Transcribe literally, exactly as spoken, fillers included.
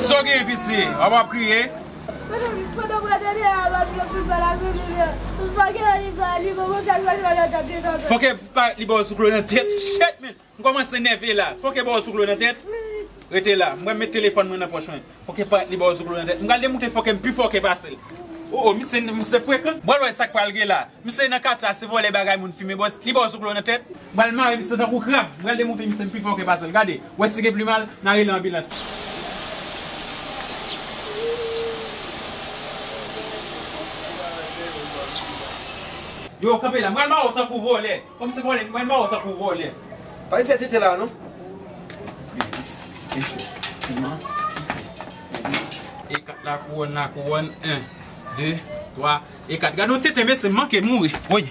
Sa w gen, piti? W ap, w ap kriye? Pandan, pandan mwen tande a, m ap fin pale avè li, m pa gen li, pa li, bon, bon, sa, sa, sa, sa, sa, sa, sa. Fòkè pa li ba w sou klo nan tèt. Shit, man. M kòmanse nève la. Fòkè ba w sou klo nan tèt. Rete la. Mwen met telefòn mwen nan pòch mwen. Fòkè pa li ba w sou klo nan tèt. M pral demoute fòkè m pi fòkè pase l. O, o, misye, misye frekan. M pral wè sa k pral gen la. Misye nan katye a, se vòlè bagay moun fimen, bòs. Li ba w sou klo nan tèt. M pral mare misye tankou krab. M pral demoute misye m pi fòkè pase l. Gade. Wè si gen pli mal, n a rele anbilans. Yo, kanpe la. M pral mare w tankou vòlè. Kòm se vòlè, mwen mò tankou vòlè. Pa vin fè tenten la, non? E kat la, kouwòn la, kouwòn. En, de, twa, e kat. Gade yon tenten, mesye, m manke mouri. Woy.